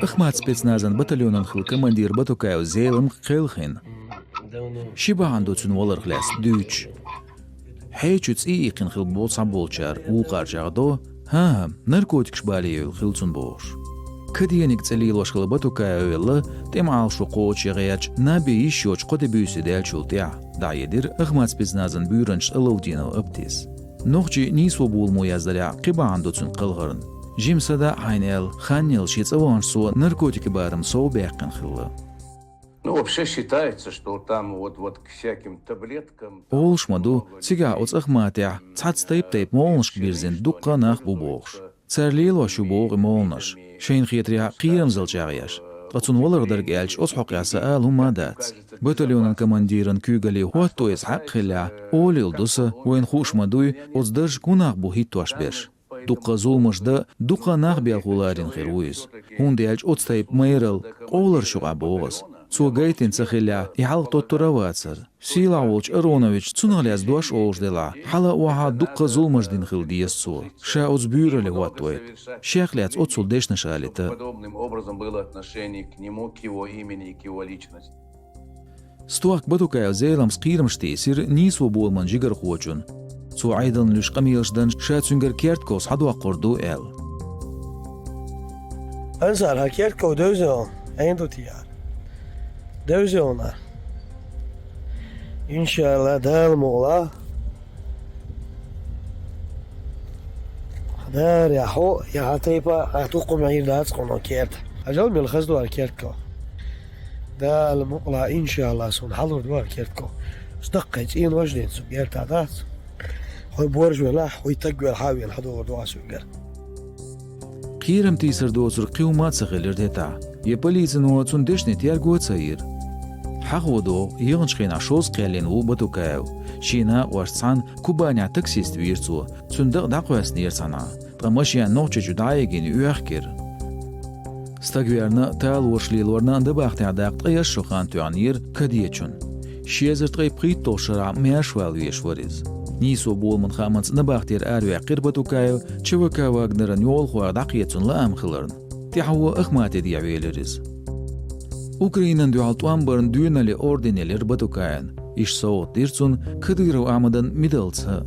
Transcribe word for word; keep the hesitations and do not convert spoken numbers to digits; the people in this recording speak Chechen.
Ахмат спецназан батальонан хилла командир Батукаев Зелимха кхелхина. Ши бахьана ду цуьнан валарх лаьцна дуьйцуш. Хье чу цӀий иккхина хилла бу цхьаболчара, вукхара чӀагӀдо, хӀан-хӀа, наркотикаш балийна хилла цунна бохуш. Кадениг цӀе лелош хилла Батукаев велла, тӀеман Ӏалашо кхочуш ян гӀерташ, наб бен йиш йоцуш кхо де-буьйса даьллачул тӀаьхьа, дӀахьедира Ахмат спецназан буьйранчас Алаудинов Аптис. Нохчийн нийсо боламо яздарехь, кхин бахьана ду цуьнан кхалхарна. Жима садаӀа хьайна аьлла, хан елла шен цӀа ваханчу цо наркотикийн барам сов баьккхина хилла. Ну, вообще считается, что там вот, вот к всяким таблеткам... Олуш ма ду, цигахь оцу Ахматехь цхьацца тайп-тайпа молханашка бирзина дуккха а нах бу бохуш. Цара лелош ю боху и молханаш, шайна хетарехь, кхерамзалла чӀагӀъеш. Ткъа цунна валарх дерг аьлча, оцу хьокъехь сан ала хӀумма а дац. Батальонан командиран куьйгалле хӀотто иза хьакъ хиллехь, олийла ду сан, вайна хууш ма дуй, оцу даржашка хӀун нах бу хӀиттош берш. Дуккха а зуламаш дан, дуккха а нах белхо ларийна хир ву иза. ХӀунда аьлча оцу тайпа майралла, къовларш ю-кх боху аса. Цо гайтина ца хиллехь, и хьалха тоттур а вацара. Сийлахь волчу Ароновича цунах лаьцна дош олуш делахь, хьала а охьа дуккха а зуламаш дина хила деза цо. Ша оцу буьйралле хӀоттавайта. Шех лаьцна оццул дешнаш алийта. Подобным образом было отношение к нему, к его имени и к его личности. Стохка Батукаев Зелимхас кхерамаш тийсира нийсо боламан жигархочунна. Цо Ӏедална луьйш къамелаш данчу ша цуьнгара керта ков схьадоккхур ду аьлла. Ансар, хьан керта ков девза хьуна? Ӏен ду те яра? Девза хьуна. Иншалла, Дала мукъалахь. Дара, я хьо, я хьан тайпа, хьан тукхам Ӏийр дац хьуна керта. Хьажал, мел хаза ду хӀара керта ков. Дала мукъалахь, иншалла, суна хьалур ду хӀара керта ков. Ас даккхий цӀенош дина, цу герта дац. Хьой борж велахь, хьой таг велахь а вен, хьадогӀур ду ас уьнгара. Кхерам тийсар доцург кхин хӀумма а ца хилира хӀетахь. Я полицино цунна дешне терго а ца йира. Хьахо догӀу, яханчу хенахь шозза кхеллина ву Батукаев. Шен накъошца цхьаьна Кубанехь таксист вийра цо, цуьнан дакъа дӀакхоьссинера цхьанхьа. Ткъа машен Нохчийчу дӀа а йигина, оьхкира. Стаг верна а, талораш лелорна а набахтехь даккха ткъе исс шо хан тоьхнера кадечунна. Ши эзар ткъе пхийтталгӀачу шарахь маьрша вала везаш вара иза. Нийсо боламан хаамца набахтера араваьккхира Батукаев, ЧВК Вагнеран йолахойх дӀакхета цунна лаам хиларна. ТӀаьхьо Ахмате дехьавелира иза. Украинан дуьхьал тӀом барна доьналлин орден елира Батукаевна. Иштта совгӀат дира цунна Кадыров Ахьмадан медалца.